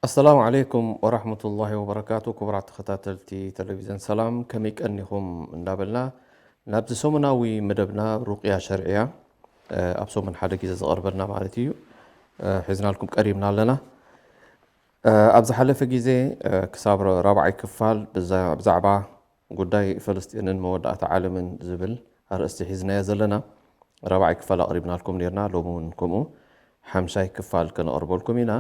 ኣሰላሙ ዓለይኩም ወራህመቱላሂ ወበረካቱ። ክቡራት ተኸታተልቲ ቴሌቪዝን ሰላም፣ ከመይ ቀኒኹም እንዳበልና፣ ናብዚ ሰሙናዊ መደብና ሩቅያ ሸርዕያ፣ እ፣ ኣብ ሰሙን ሓደ ግዜ ዝቐርበልና ማለት እዩ፣ እ፣ ሒዝናልኩም ቀሪብና ኣለና። እ፣ ኣብ ዝሓለፈ ግዜ፣ እ፣ ክሳብ ረ-፣ ራብዓይ ክፋል ብዛ-፣ ብዛዕባ ጉዳይ ፈለስጢንን መወዳእታ ዓለምን ዝብል ኣርእስቲ ሒዝናዮ ዘለና ራብዓይ ክፋል ኣቕሪብናልኩም ነርና። ሎሚ እውን ከምኡ ሓምሻይ ክፋል ከነቕርበልኩም ኢና።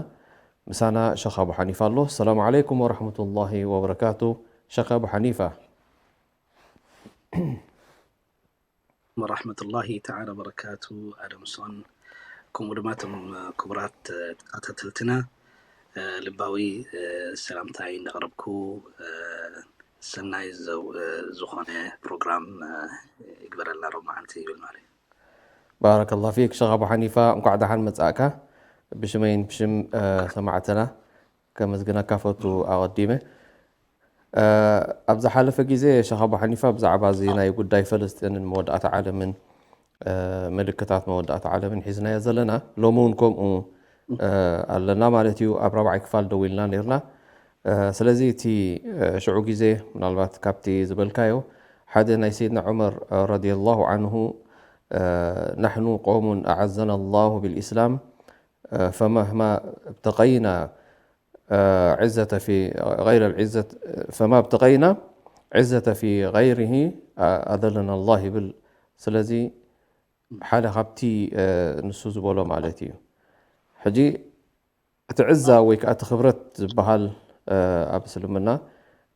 ምሳና ሸኽ ኣቡ ሓኒፋ ኣሎ። ሰላም ዓለይኩም ወራህመቱላሂ ወበረካቱ። ሸኽ ኣቡ ሓኒፋ። ወራህመቱላሂ ተዓላ በረካቱ። ኣደምሶን፣ ከምኡ ድማ እቶም ክቡራት ተኸታተልትና ልባዊ ሰላምታይ እንዳቕረብኩ፣ ሰናይ ዘው-፣ ዝኾነ ፕሮግራም ይግበረልና ሮብ መዓልቲ ይብል ማለት እዩ። ባረከላሁ ፊክ ሸኽ ኣቡ ሓኒፋ፣ እንኳዕ ደሓን መጻእካ። ብሽመይን ብሽም፣ እ፣ ሰማዕትና ከመስግነካ ፈቱ ኣቐዲመ። እ፣ ኣብ ዝሓለፈ ግዜ ሸኽ ኣቡ ሓኒፋ ብዛዕባ እዚ ናይ ጉዳይ ፈለስጢንን መወዳእታ ዓለምን፣ እ፣ ምልክታት መወዳእታ ዓለምን ሒዝናዮ ዘለና። ሎሚ እውን ከምኡ፣ እ፣ ኣለና ማለት እዩ። ኣብ ራብዓይ ክፋል ደው ኢልና ነርና። እ፣ ስለዚ እቲ፣ እ፣ ሽዑ ግዜ ምናልባት ካብቲ ዝበልካዮ ሓደ ናይ ሰይድና ዑመር፣ እ፣ ረዲየላሁ ዓንሁ፣ እ፣ "ናሕኑ ቀውሙን ኣዓዘና ኣላሁ ቢልኢስላም፣ እ፣ ፈመህማ እብተቀይና፣ እ፣ ዒዘተ ፊ ገይረ ልዒዘት፣ ፈማ እብተቀይና ዒዘተ ፊ ገይሪሂ፣ እ፣ ኣዘለና ኣላህ" ይብል። ስለዚ ሓደ ካብቲ፣ እ፣ ንሱ ዝበሎ ማለት እዩ። ሕጂ እቲ ዕዛ ወይ ከዓ እቲ ክብረት ዝበሃል፣ እ፣ ኣብ እስልምና፣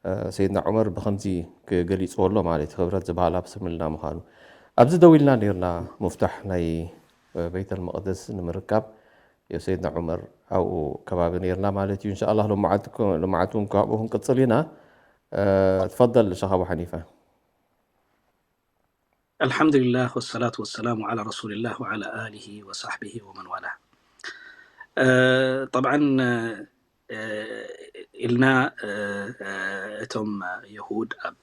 እ፣ ሰይድና ዑመር ብኸምዚ ክ-፣ ገሊፅዎ ኣሎ ማለት እዩ፣ ክብረት ዝበሃል ኣብ እስልምና ምዃኑ። ኣብዚ ደው ኢልና ነርና፣ ሙፍታሕ ናይ፣ እ፣ ቤተል መቕደስ ንምርካብ፣ የሰይድና ዑመር ኣብኡ ከባቢ ነርና ማለት እዩ። እንሻኣላህ ሎማዓት-፣ ሎማዓት እውን ካብኡ ክንቅፅል ኢና። እ፣ ትፈደል ሸኽ ኣቡ ሓኒፋ። الحمد لله والصلاة والسلام على رسول الله وعلى آله وصحبه ومن والاه. እ፣ ጠብዓን፣ እ፣ ኢልና፣ እ፣ እ፣ እቶም የሁድ ኣብ፣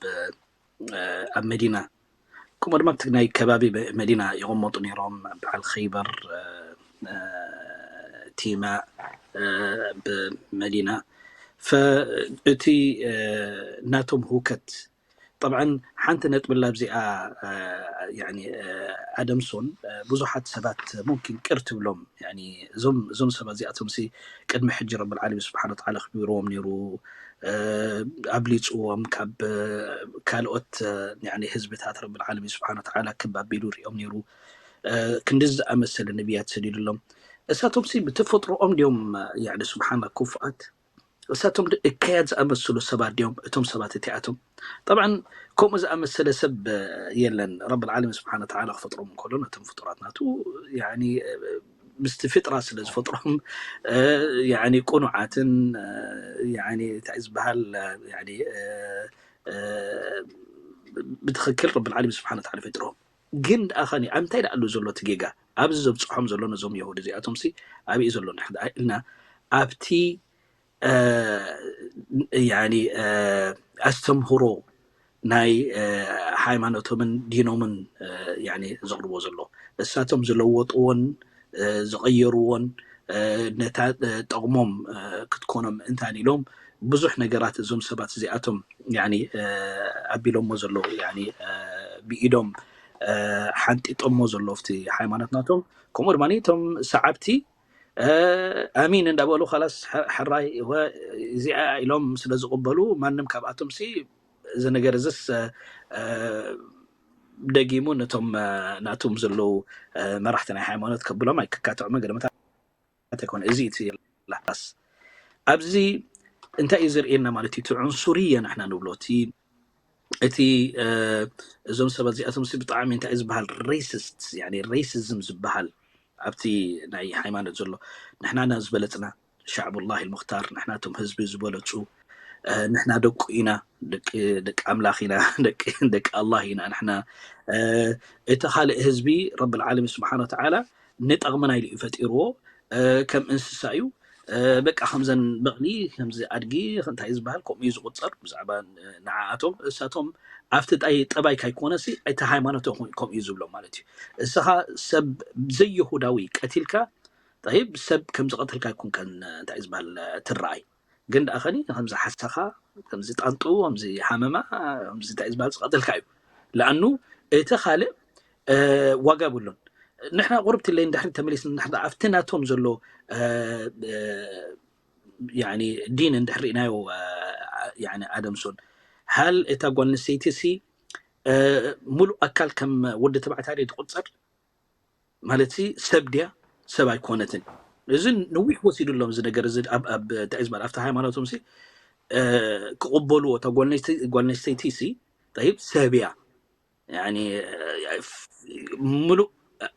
እ፣ ኣብ መዲና፣ ከምኡ ድማ ኣብቲ ናይ ከባቢ መ-፣ መዲና ይቕመጡ ነይሮም፣ በዓል ኸይበር፣ እ፣ እ፣ ቲማ፣ እ፣ ኣብ መዲና። ፈ-፣ እቲ፣ እ፣ ናቶም ህውከት፣ ጠብዓን ሓንቲ ነጥቢ ላብዚኣ፣ እ፣ ያኒ፣ እ፣ ኣደምሶን፣ እ፣ ብዙሓት ሰባት ሙምኪን ቅር ትብሎም። ያኒ እዞም፣ እዞም ሰባት እዚኣቶምሲ ቅድሚ ሕጂ ረብል ዓለሚን ስብሓነ ወተዓላ ኣኽቢርዎም ነይሩ፣ እ፣ ኣብሊጽዎም ካብ፣ እ፣ ካልኦት፣ እ፣ ያኒ ህዝብታት ረብል ዓለሚን ስብሓነ ወተዓላ ክብ ኣቢሉ ሪኦም ነይሩ። እ፣ ክንድዚ ዝኣመሰለ ነቢያት ሰዲዱሎም። እሳቶምሲ ብተፈጥሮኦም ድዮም፣ ያኒ ስብሓና ክፉኣት? እሳቶም ዶ እከያት ዝኣመሰሉ ሰባት ድዮም እቶም ሰባት እቲኣቶም? ጠብዓን ከምኡ ዝኣመሰለ ሰብ የለን። ረብል ዓለሚን ስብሓነ ወተዓላ ክፈጥሮም እንከሎ ነቶም ፍጡራት ናቱ፣ ያኒ፣ ምስቲ ፍጥራ ስለ ዝፈጥሮም፣ እ፣ ያኒ ቅኑዓትን፣ እ፣ ያኒ እንታይ ዝበሃል፣ ያኒ፣ እ፣ እ፣ ብትኽክል ረብል ዓለሚን ስብሓነ ወተዓላ ፈጥሮም። ግን ደኣ ኸኒ ኣብ እንታይ ደኣ ኣሎ ዘሎ እቲ ጌጋ? ኣብዚ ዘብጽሖም ዘሎ ነዞም የሁድ እዚኣቶምሲ ኣበይ እዩ ዘሎ እንድሕር ደኣ ኢልና ኣብቲ እ፣ ያኒ፣ እ፣ ኣስተምህሮ ናይ፣ እ፣ ሃይማኖቶምን ዲኖምን፣ እ፣ ያኒ ዘቕርቦ ዘሎ። እሳቶም ዝለወጥዎን፣ እ፣ ዝቐየርዎን፣ እ፣ ነታ፣ እ፣ ጠቕሞም፣ እ፣ ክትኮኖም እንታን ኢሎም ብዙሕ ነገራት እዞም ሰባት እዚኣቶም ያኒ፣ እ፣ ኣቢሎሞ ዘለዉ ያኒ፣ እ፣ ብኢዶም፣ እ፣ ሓንጢጦሞ ዘለዉ ኣብቲ ሃይማኖት ናቶም። ከምኡ ድማ እቶም ሰዓብቲ እ፣ ኣሚን እንዳበሉ ኻላስ ሐ-፣ ሕራይ ወ-፣ እዚኣ ኢሎም ስለ ዝቕበሉ ማንም ካብኣቶምሲ እዚ ነገር እዝስ፣ እ፣ ደጊሙ ነቶም፣ እ፣ ናቶም ዘለዉ፣ እ፣ መራሕቲ ናይ ሃይማኖት ከብሎም ኣይክካትዑ መገደመታት ኣይኮነ። እዚ እቲ ላስ ኣብዚ እንታይ እዩ ዘርእየና ማለት እዩ? እቲ ዑንሱርየ ንሕና ንብሎ እቲ እቲ፣ እ፣ እዞም ሰባት እዚኣቶም ሲ ብጣዕሚ እንታይ ዝበሃል ሬሲስት፣ ያኒ ሬሲዝም ዝበሃል ኣብቲ ናይ ሃይማኖት ዘሎ ንሕና ኢና ዝበለጽና፣ ሻዕቡላህ ልሙኽታር፣ ንሕና እቶም ህዝቢ ዝበለጹ፣ ንሕና ደቁ ኢና፣ ደቂ ኣምላኽ ኢና፣ ደቂ ኣላህ ኢና ንሕና። እቲ ካልእ ህዝቢ ረብል ዓለሚን ስብሓን ወተዓላ ንጠቕምና ኢሉ እዩ ፈጢርዎ። ከም እንስሳ እዩ። በቃ ከምዘን በቕሊ፣ ከምዚ ኣድጊ፣ እንታይ ዝበሃል፣ ከምኡ እዩ ዝቑፀር ብዛዕባ ንዓኣቶም። እሳቶም ኣብቲ ጠባይ ካይኮነሲ እቲ ሃይማኖት ከምኡ እዩ ዝብሎ ማለት እዩ። እስኻ ሰብ ዘይሁዳዊ ቀቲልካ፣ ጠይብ ሰብ ከም ዝቐተልካ ይኩንከን እንታይ ዝበሃል ትረኣይ። ግን ደኣ ኸኒ ከምዚ ሓሰኻ፣ ከምዚ ጣንጡ፣ ከምዚ ሃመማ፣ ከምዚ እንታይ ዝበሃል ዝቐተልካ እዩ። ለኣኑ እቲ ካልእ ዋጋ የብሉን። ንሕና ቁርብቲ ለይ እንድሕሪ ተመሊስና ንሕና ኣብቲ ናቶም ዘሎ ያኒ ዲን እንድሕር ርኢናዮ፣ ያኒ ኣደምሶን፣ ሃል እታ ጓል ኣንስተይቲ ሲ ሙሉእ ኣካል ከም ወዲ ተባዕታይ ድያ ትቁጸር? ማለት ሲ ሰብ ድያ ሰብ ኣይኮነትን? እዚ ነዊሕ ወሲዱሎም እዚ ነገር እዚ ኣብ እንታይ ዝበሃል ኣብቲ ሃይማኖቶም ሲ ክቕበልዎ እታ ጓል ኣንስተይቲ ሲ ጠይብ ሰብ እያ፣ ሙሉእ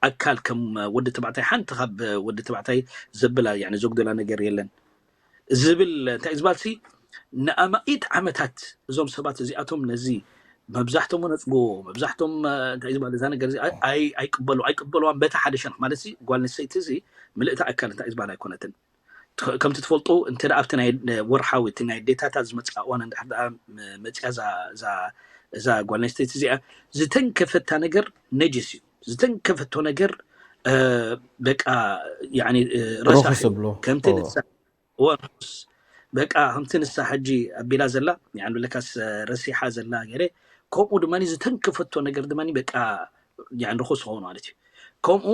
ኣካል ከም ወዲ ተባዕታይ ሓንቲ ካብ ወዲ ተባዕታይ ዘብላ ዘጉደላ ነገር የለን ዝብል እንታይ ዝበሃል ሲ ንኣማኢት ዓመታት እዞም ሰባት እዚኣቶም ነዚ መብዛሕቶም ነፅጎ መብዛሕቶም እንታይ ዝበሃል እዛ ነገር ኣይቅበሉ ኣይቅበልዋን በታ ሓደ ሸነኽ ማለት ጓል ኣንስተይቲ እዚ ምልእቲ ኣካል እንታይ ዝበሃል ኣይኮነትን። ከምቲ ትፈልጡ እንተ ኣብቲ ናይ ወርሓዊ እቲ ናይ ዴታታት ዝመፅኣ እዋን እንድሕር ደኣ መፅያ እዛ ጓል ኣንስተይቲ እዚኣ ዝተንከፈታ ነገር ነጅስ እዩ። ዝተንከፈቶ ነገር በቃ ረሳሕ ከምቲ ንሳ ወርስ በቃ ከምቲ ንሳ ሕጂ ኣቢላ ዘላ ንብለካስ ረሲሓ ዘላ ገለ ከምኡ ድማ ዝተንከፈቶ ነገር ድማ በቃ ርኹስ ኸውን ማለት እዩ። ከምኡ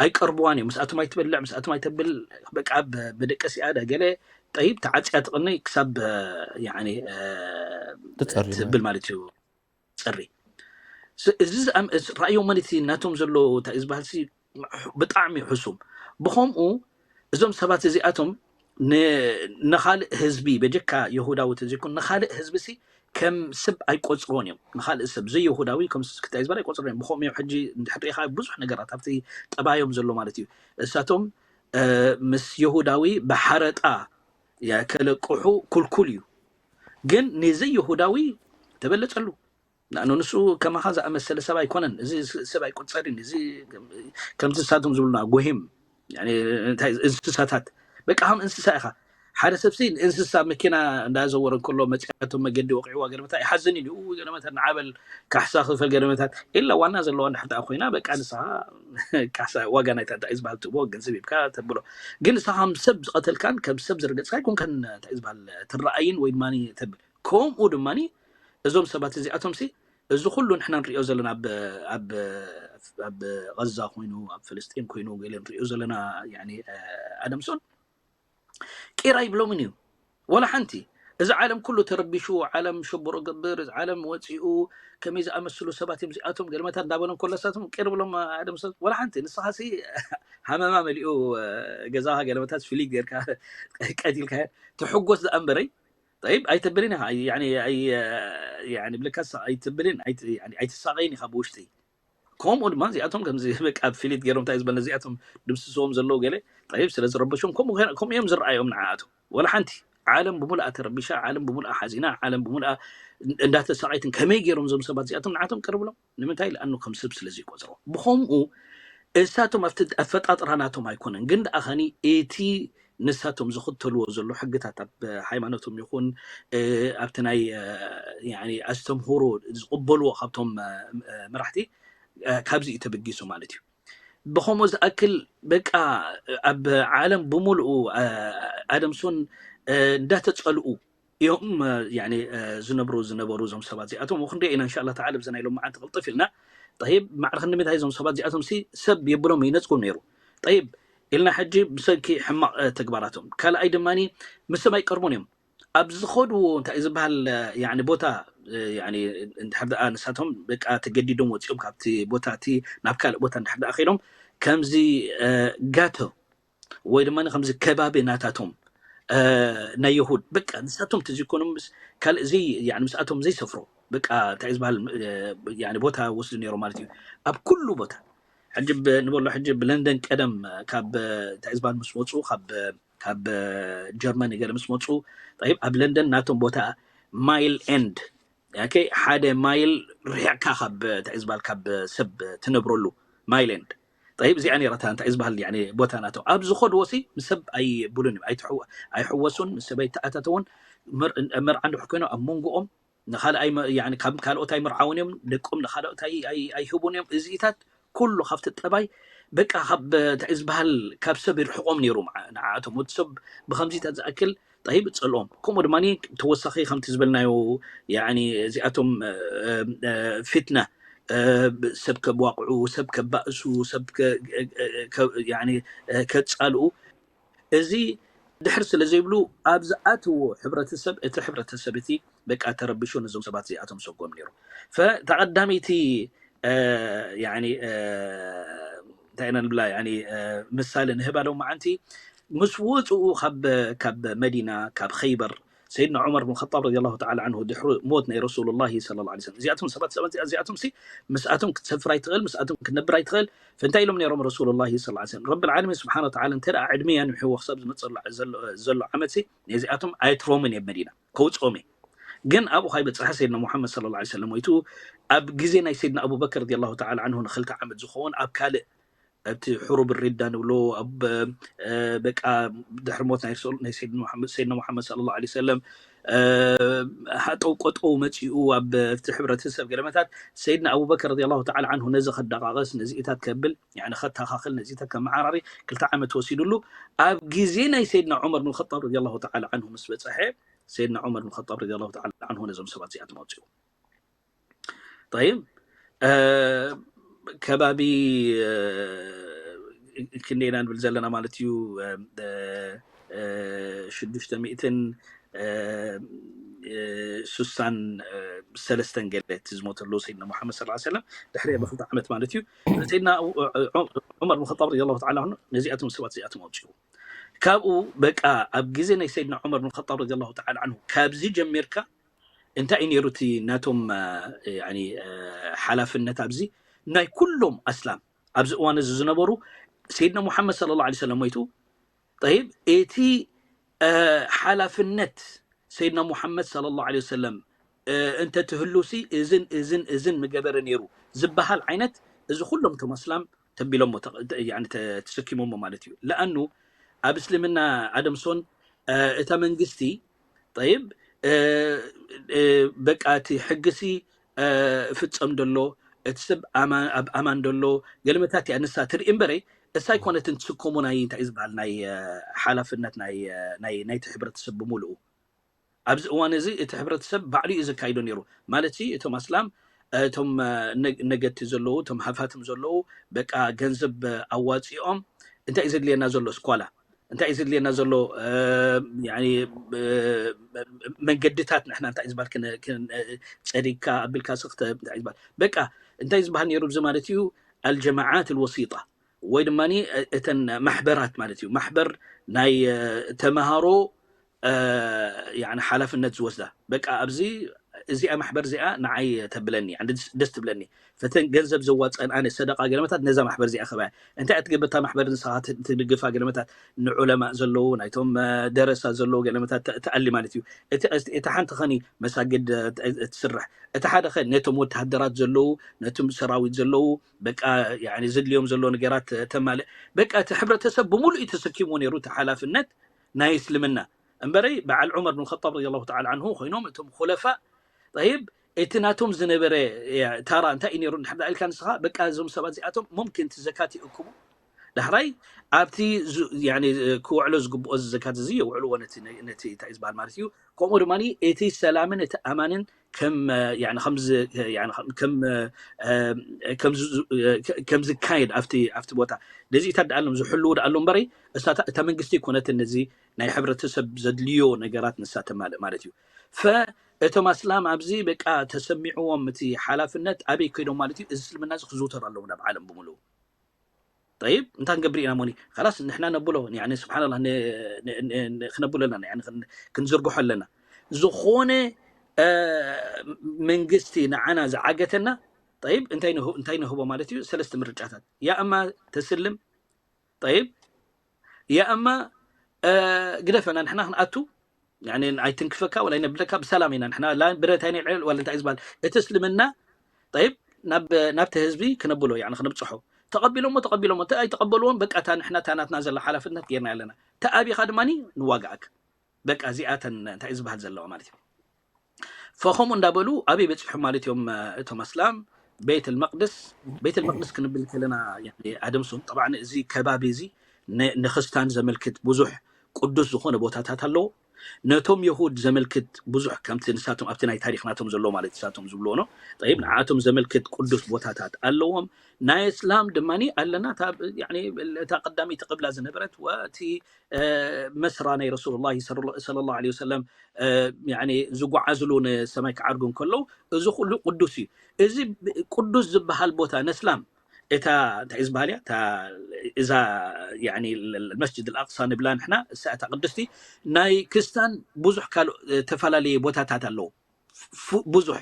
ኣይቀርብዋን እዮም። ምስኣቶም ኣይትበልዕ ምስኣቶም ኣይተብል በቃ መደቀሲኣ ገለ ጠይብ ተዓፅያ ትቕነይ ክሳብ ትብል ማለት እዩ። ፅሪ እዚ ራእዮም ማለት ናቶም ዘሎ እንታይ ዝበሃል ብጣዕሚ ሕሱም። ብኸምኡ እዞም ሰባት እዚኣቶም ንኻልእ ህዝቢ በጀካ የሁዳዊ ተዘይኮኑ ንኻልእ ህዝቢ ሲ ከም ሰብ ኣይቆፅርዎን እዮም። ንኻልእ ሰብ ዘይሁዳዊ ከም ስክታይ ዝበለ ኣይቆፅርዎ እዮም። ብኸምኡ እዮም ሕጂ እንድሕር ርኢኻ ብዙሕ ነገራት ኣብቲ ጠባዮም ዘሎ ማለት እዩ። እሳቶም ምስ የሁዳዊ ብሓረጣ ከለቅሑ ኩልኩል እዩ። ግን ንዘይ የሁዳዊ ተበለፀሉ። ንኣኑ ንሱ ከማኻ ዝኣመሰለ ሰብ ኣይኮነን። እዚ ሰብ ኣይቆፀርን። እዚ ከምዚ ንሳቶም ዝብሉና ጎሂም እንታይ እንስሳታት በቃ ከም እንስሳ ኢኻ። ሓደ ሰብሲ እንስሳ መኪና እንዳዘወረ እንከሎ መፅያቶም መገዲ ወቂዕዋ ገለመታት ይሓዝን እዩ። ገለመታት ንዓበል ካሕሳ ክፈል ገለመታት ኢላ ዋና ዘለዋ እንድሕር ደኣ ኮይና በቃ ንስኻ ካሕሳ ዋጋ ናይታ እንታይ ዝበሃል ትቦ ገንዘብ ሂብካ ተብሎ። ግን ንስኻ ከም ሰብ ዝቐተልካን ከም ሰብ ዝረገፅካ ኣይኮንካን እንታይ ዝበሃል ትረኣይን ወይ ድማ ተብል። ከምኡ ድማ እዞም ሰባት እዚኣቶም ሲ እዚ ኩሉ ንሕና ንሪኦ ዘለና ኣብ ኣብ ኣብ ቐዛ ኮይኑ ኣብ ፍልስጢን ኮይኑ ገለ ንሪኦ ዘለና ኣደምሶን ቂራ ይብሎምን እዩ። ወላ ሓንቲ እዚ ዓለም ኩሉ ተረቢሹ ዓለም ሸቦሮ ገብር እዚ ዓለም ወፂኡ ከመይ ዝኣመስሉ ሰባት እዮም እዚኣቶም ገለመታት እንዳበሎም ከሎ ሳቶም ቅር ብሎም ኣደምሶን ወላ ሓንቲ ንስኻሲ ሃመማ መሊኡ ገዛኻ ገለመታት ፍሊት ጌርካ ቀቲልካ ትሕጎስ ዝኣንበረይ ጠይብ ኣይተብልን ኢኻ ብልካስ ኣይተብልን ኣይትሳቐይን ኢኻ ብውሽጢ። ከምኡ ድማ እዚኣቶም ከምዚ በቃ ኣብ ፊሊት ገይሮም እንታይ ዝበለ እዚኣቶም ድምስስዎም ዘለዉ ገለ ጠይብ ስለ ዝረበሾም ከምኡ እዮም ዝረኣዮም ንዓኣቶም። ወላ ሓንቲ ዓለም ብሙሉኣ ተረቢሻ፣ ዓለም ብሙሉኣ ሓዚና፣ ዓለም ብሙሉኣ እንዳተሳቐይትን ከመይ ገይሮም እዞም ሰባት እዚኣቶም ንዓቶም ቅርብሎም ንምንታይ? ለኣኑ ከም ሰብ ስለ ዘይቆፅሮ ብኸምኡ እሳቶም ኣብቲ ኣፈጣጥራ ናቶም ኣይኮነን ግን ደኣ ኸኒ እቲ ንሳቶም ዝኽተልዎ ዘሎ ሕግታት ኣብ ሃይማኖቶም ይኹን ኣብቲ ናይ ኣስተምህሮ ዝቕበልዎ ካብቶም መራሕቲ ካብዚ እዩ ተበጊሱ ማለት እዩ። ብኸምኡ ዝኣክል በቃ ኣብ ዓለም ብምልኡ ኣደምሶን እንዳተፀልኡ እዮም ዝነብሩ ዝነበሩ እዞም ሰባት እዚኣቶም ክንሪኦ ኢና እንሻላ ተዓላ ብዚ ናይ ሎማዓንቲ ቅልጥፍ ኢልና ጠይብ ማዕረ ክንዲ ምንታይ እዞም ሰባት እዚኣቶም ሲ ሰብ የብሎም ይነፅጉ ነይሩ ጠይብ ኢልና ሕጂ ብሰንኪ ሕማቕ ተግባራቶም ካልኣይ ድማ ምስ ሰብ ኣይቀርቡን እዮም ኣብ ዝኸድዎ እንታይ ዝበሃል ቦታ እንድሕር ደኣ ንሳቶም በቃ ተገዲዶም ወፂኦም ካብቲ ቦታ እቲ ናብ ካልእ ቦታ እንድሕር ደኣ ከይዶም ከምዚ ጋቶ ወይ ድማ ከምዚ ከባቢ ናታቶም ናይ የሁድ በቃ ንሳቶም ተዘይኮኖም ካልእ ዘይ ምስኣቶም ዘይሰፍሮ በቃ እንታይ ዝበሃል ቦታ ወስዱ ነይሮም ማለት እዩ ኣብ ኩሉ ቦታ ሕጂ ንበሎ ሕጂ ብለንደን ቀደም ካብ እንታይ ዝበሃል ምስ ወፁ ካብ ጀርመን ገለ ምስ መፁ ኣብ ለንደን ናቶም ቦታ mile end፣ ኦኬ፣ ሓደ ማይል ርሒቕካ ካብ እንታይ ዝበሃል ካብ ሰብ ትነብረሉ mile end። ጠይብ፣ እዚኣ ነይራታ እንታይ ዝበሃል ያኒ ቦታ ናቶም። ኣብ ዝኸድዎ ሲ ምስ ሰብ ኣይብሉን እዮም፣ ኣይትሕወ-፣ ኣይሕወሱን፣ ምስ ሰብ ኣይተኣታተውን። መር-፣ መርዓ እንድሕር ኮይኖም ኣብ መንጎኦም ንኻልኣይ መ-፣ ያኒ ካብ ካልኦት ኣይምርዓውን እዮም፣ ደቆም ንኻልኦት ኣይ-፣ ኣይ-፣ ኣይህቡን እዮም። እዚታት ኩሉ ካብቲ ጠባይ በቃ ካብ እንታይ ዝበሃል ካብ ሰብ ይርሕቆም ነይሩ። ንዓኣቶም ወዲ ሰብ ብከምዚታት ዝኣክል ጠይብ ጸልኦም። ከምኡ ድማ ተወሳኺ ከምቲ ዝበልናዮ ያኒ እዚኣቶም ፊትና፣ ሰብ ከዋቕዑ፣ ሰብ ከባእሱ፣ ሰብ ከጻልኡ፣ እዚ ድሕር ስለ ዘይብሉ ኣብ ዝኣትዎ ሕብረተሰብ፣ እቲ ሕብረተሰብ እቲ በቃ ተረብሹ ነዞም ሰባት እዚኣቶም ሰጎም ነይሩ። ፈተቐዳመይቲ ያኒ እንታይ ኢና ንብላ ያኒ ምሳሌ ንህባ ሎም መዓንቲ ምስ ወፅኡ ካብ ካብ መዲና ካብ ኸይበር ሰይድና ዑመር ብን ኸጣብ ረዲየላሁ ተዓላ ዓንሁ ድሕሪ ሞት ናይ ረሱሉላሂ ሰለላሁ ዐለይሂ ወሰለም እዚኣቶም ሰባት ሰባት እዚኣቶም ሲ ምስኣቶም ክትሰፍር ኣይትኽእል፣ ምስኣቶም ክትነብር ኣይትኽእል። ፈንታይ ኢሎም ነይሮም ረሱሉላሂ ሰለላሁ ዐለይሂ ወሰለም ረብል ዓለሚን ስብሓነ ወተዓላ እንተ ደኣ ዕድመ የንውሕዎ ክሳብ ዝመፅእ ዘሎ ዘሎ ዓመት ሲ ነዚኣቶም ኣየትርፎምን እየ መዲና ከውፅኦም እየ። ግን ኣብኡ ካይበፅሐ ሰይድና ሙሓመድ ሰለላሁ ዐለይሂ ወሰለም ሞይቱ ኣብ ግዜ ናይ ሰይድና ኣቡበከር ረዲየላሁ ተዓላ ዓንሁ ንክልተ ዓመት ዝኸውን ኣብ ካልእ ኣብቲ ሕሩብ ሪዳ ንብሎ ኣብ በቃ ድሕሪ ሞት ናይ ረሱል ናይ ሰይድና ሙሓመድ ሰለላሁ ዐለይሂ ወሰለም ሃጠው ቆጠው መፂኡ ኣብ እቲ ሕብረተሰብ ገለመታት ሰይድና ኣቡበከር ረዲየላሁ ተዓላ ዓንሁ ነዚ ከዳቃቀስ ነዚኢታት ከብል ያኒ ከተኻኽል ነዚኢታት ከመዓራሪ ክልተ ዓመት ወሲዱሉ ኣብ ግዜ ናይ ሰይድና ዑመር ብን ኸጣብ ረዲየላሁ ተዓላ ዓንሁ ምስ በፀሐ ሰይድና ዑመር ብን ኸጣብ ረዲየላሁ ተዓላ ዓንሁ ነዞም ሰባት እዚኣቶም ኣውፅኡ። ጠይብ ከባቢ ክንደይ ኢና ንብል ዘለና ማለት እዩ ሽዱሽተ ሚእትን ሱሳን ሰለስተን ገለ እቲ ዝሞተሉ ሰይድና ሙሓመድ ሰለላሁ ዐለይሂ ወሰለም ድሕሪ ብክልተ ዓመት ማለት እዩ ሰይድና ዑመር ብን ኸጣብ ረዲየላሁ ተዓላ ዓንሁ ነዚኣቶም ሰባት እዚኣቶም ኣውፅኡ። ካብኡ በቃ ኣብ ግዜ ናይ ሰይድና ዑመር ብን ኸጣብ ረዲየላሁ ተዓላ ዓንሁ ካብዚ ጀሚርካ እንታይ እዩ ነይሩ እቲ ናቶም ሓላፍነት ኣብዚ ናይ ኩሎም ኣስላም ኣብዚ እዋን እዚ ዝነበሩ ሰይድና ሙሓመድ ሰለላሁ ዐለይሂ ወሰለም ሞይቱ ጠይብ እቲ ሓላፍነት ሰይድና ሙሓመድ ሰለላሁ ዐለይሂ ወሰለም እንተትህሉሲ እዝን እዝን እዝን ምገበረ ነይሩ ዝበሃል ዓይነት እዚ ኩሎም እቶም ኣስላም ተቢሎሞ ተሰኪሞሞ ማለት እዩ። ለኣኑ ኣብ እስልምና ኣደምሶን እታ መንግስቲ ጠይብ በቃ እቲ ሕግሲ ፍፀም ደሎ እቲ ሰብ ኣብ ኣማን ደሎ ገለመታት እያ ንሳ ትርኢ እምበረይ እሳ ኣይኮነትን ትስከሞ ናይ እንታይ ዝበሃል ናይ ሓላፍነት ናይቲ ሕብረተሰብ ብምልኡ ኣብዚ እዋን እዚ እቲ ሕብረተሰብ ባዕሉ እዩ ዘካይዶ ነይሩ ማለት እቶም ኣስላም እቶም ነገድቲ ዘለዉ እቶም ሃፋትም ዘለዉ በቃ ገንዘብ ኣዋፂኦም እንታይ እዩ ዘድልየና ዘሎ ስኳላ እንታይ እዩ ዘድልየና ዘሎ መንገድታት ንሕና እንታይ ዝበሃል ጸዲግካ ኣቢልካ ስክተ እንታይ ዝበሃል በቃ እንታይ ዝበሃል ነይሩ ብዚ ማለት እዩ ኣልጀማዓት ልወሲጣ ወይ ድማ እተን ማሕበራት ማለት እዩ ማሕበር ናይ ተምሃሮ ሓላፍነት ዝወስዳ በቃ ኣብዚ እዚኣ ማሕበር እዚኣ ንዓይ ተብለኒ ደስ ትብለኒ ፈተን ገንዘብ ዘዋፀን ኣነ ሰደቃ ገለመታት ነዛ ማሕበር እዚኣ ከባ እንታይ ኣትገብታ ማሕበር ንስኻ ትድግፋ ገለመታት ንዑለማ ዘለዉ ናይቶም ደረሳ ዘለዉ ገለመታት ተኣሊ ማለት እዩ እቲ ሓንቲ ኸኒ መሳግድ ትስርሕ እቲ ሓደ ኸ ነቶም ወተሃደራት ዘለዉ ነቶም ሰራዊት ዘለዉ በቃ ዘድልዮም ዘሎ ነገራት ተማልእ በቃ እቲ ሕብረተሰብ ብምሉእ ተሰኪሙ ነይሩ እቲ ሓላፍነት ናይ እስልምና እምበረይ በዓል ዑመር ብን ኸጣብ ረዲየላሁ ተዓላ ዓንሁ ኮይኖም እቶም ኹለፋእ ጠይብ እቲ ናቶም ዝነበረ ታራ እንታይ እዩ ነይሩ እንድሕር ኢልካ ንስኻ በቃ እዞም ሰባት እዚኣቶም ሙምኪን እቲ ዘካት ይእክቡ ዳሕራይ ኣብቲ ክውዕሎ ዝግብኦ ዘካት እዚ የውዕልዎ ነቲ እንታይ ዝበሃል ማለት እዩ ከምኡ ድማ እቲ ሰላምን እቲ ኣማንን ከም ከም ዝካየድ ኣብቲ ኣብቲ ቦታ ነዚኢታት ደኣሎም ዝሕልው ደኣሎ እምበረይ እሳታ እታ መንግስቲ ይኮነትን ነዚ ናይ ሕብረተሰብ ዘድልዮ ነገራት ንሳ ተማልእ ማለት እዩ ፈእቶም ኣስላም ኣብዚ በቃ ተሰሚዕዎም እቲ ሓላፍነት ኣበይ ከይዶም ማለት እዩ እዚ እስልምና እዚ ክዝውተር ኣለዎ ናብ ዓለም ብምልኡ ጠይብ እንታይ ንገብር ኢና ሞኒ ላስ ንሕና ነብሎ ስብሓንላ ክነብሎ ኣለና ክንዝርግሖ ኣለና ዝኾነ መንግስቲ ንዓና ዝዓገተና ጠይብ እንታይ ንህቦ ማለት እዩ ሰለስተ ምርጫታት ያ እማ ተስልም ጠይብ ያ እማ ግደፈና ንሕና ክንኣቱ ኣይትንክፈካ ወላ ኣይነብለካ፣ ብሰላም ኢና ንሕና፣ ላ ብረት ኣይነልዕል ወላ እንታይ ዝበሃል። እቲ እስልምና ጠይብ ናብቲ ህዝቢ ክነብሎ፣ ክነብፅሖ። ተቐቢሎሞ ተቐቢሎሞ፣ ኣይተቐበልዎም፣ በቃ እታ ንሕና እታ ናትና ዘላ ሓላፍነት ጌርና ኣለና። ተኣቢኻ ድማ ንዋጋኣክ። በቃ እዚኣተን እንታይ ዝበሃል ዘለዋ ማለት እዩ። ፈኸምኡ እንዳበሉ ኣበይ በፂሖም ማለት እዮም? እቶም ኣስላም ቤት ልመቅድስ፣ ቤት ልመቅድስ ክንብል ከለና ኣደምሶም፣ ጠብዓ እዚ ከባቢ እዚ ንክስታን ዘመልክት ብዙሕ ቅዱስ ዝኾነ ቦታታት ኣለዎ። ነቶም የሁድ ዘመልክት ብዙሕ፣ ከምቲ ንሳቶም ኣብቲ ናይ ታሪክ ናቶም ዘሎ ማለት ንሳቶም ዝብልዎ ነው። ጠይብ ንዓቶም ዘመልክት ቅዱስ ቦታታት ኣለዎም። ናይ እስላም ድማ ኣለና። እታ ቀዳመይቲ ቅብላ ዝነበረት ወቲ መስራ ናይ ረሱሉላሂ ሰለላሁ ዐለይሂ ወሰለም ዝጓዓዝሉ ንሰማይ ክዓርጉ እንከለዉ፣ እዚ ኩሉ ቅዱስ እዩ። እዚ ቅዱስ ዝበሃል ቦታ ነስላም እታ እንታይ ዝበሃል እያ እዛ መስጅድ ኣልኣቅሳ ንብላ ንሕና፣ እሳ እታ ቅድስቲ ናይ ክስታን ብዙሕ ካልእ ተፈላለየ ቦታታት ኣለዉ። ብዙሕ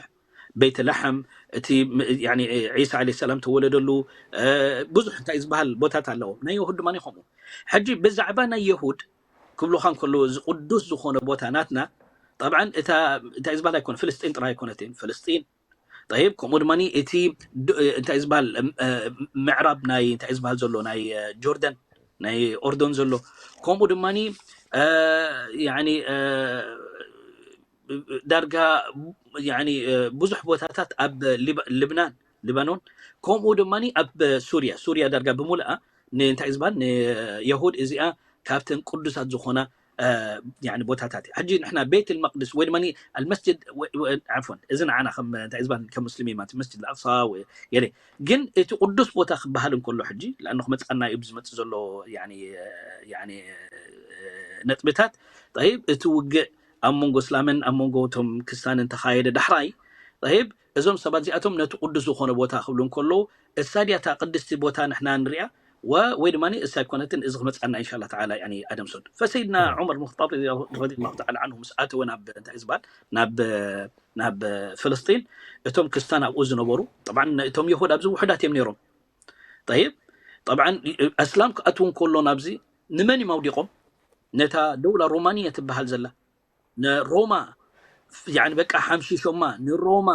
ቤተ ላሕም፣ እቲ ዒሳ ዓለይሂ ሰላም ተወለደሉ ብዙሕ እንታይ ዝበሃል ቦታት ኣለዎ። ናይ የሁድ ድማ ከምኡ። ሕጂ ብዛዕባ ናይ የሁድ ክብሉኻ እንከለዉ፣ እዚ ቅዱስ ዝኾነ ቦታ ናትና፣ ጠብዓን እታ እንታይ ዝበሃል ኣይኮነ፣ ፍልስጢን ጥራይ ኣይኮነትን። ፍልስጢን ጠይብ፣ ከምኡ ድማ እቲ እንታይ ዝበሃል ምዕራብ ናይ እንታይ ዝበሃል ዘሎ ናይ ጆርደን ናይ ኦርዶን ዘሎ፣ ከምኡ ድማ ዳርጋ ብዙሕ ቦታታት ኣብ ልብናን፣ ሊባኖን፣ ከምኡ ድማ ኣብ ሱርያ፣ ሱርያ ዳርጋ ብምሉኣ ንእንታይ ዝበሃል ንየሁድ እዚኣ ካብተን ቅዱሳት ዝኾና ቦታታት እዩ። ሕጂ ንሕና ቤት ልመቅድስ ወይ ድማ ኣልመስጅድ ዓፎን፣ እዚ ንዓና እንታይ ዝበሃል ከም ሙስሊም ማለት መስጅድ ኣቅሳ ገለ፣ ግን እቲ ቅዱስ ቦታ ክበሃል እንከሎ ሕጂ ለኣኑ ክመፅኣና እዩ ብዝመፅእ ዘሎ ነጥብታት። ጠይብ እቲ ውግእ ኣብ መንጎ እስላምን ኣብ መንጎ እቶም ክስታንን ተኻየደ ዳሕራይ፣ ጠይብ እዞም ሰባት እዚኣቶም ነቲ ቅዱስ ዝኾነ ቦታ ክብሉ እንከለዉ፣ እሳ ድያ እታ ቅድስቲ ቦታ ንሕና ንሪኣ ወይ ድማ እሳ ኣይኮነትን፣ እዚ ክመፅኣና ኢንሻላ ተዓላ ኣደምሶን። ፈሰይድና ዑመር ብን ኸጣብ ረዲየላሁ ተዓላ ዓንሁ ምስ ኣተወ ናብ እንታይ ዝበሃል ናብ ናብ ፍልስጢን፣ እቶም ክስታን ኣብኡ ዝነበሩ፣ ጠብዓን እቶም የሁድ ኣብዚ ውሑዳት እዮም ነይሮም። ጠይብ ጠብዓን ኣስላም ክኣትዉ እንከሎ ናብዚ ንመን እዮም ኣውዲቖም? ነታ ደውላ ሮማንያ ትበሃል ዘላ ንሮማ በቃ ሓምሺሾማ፣ ንሮማ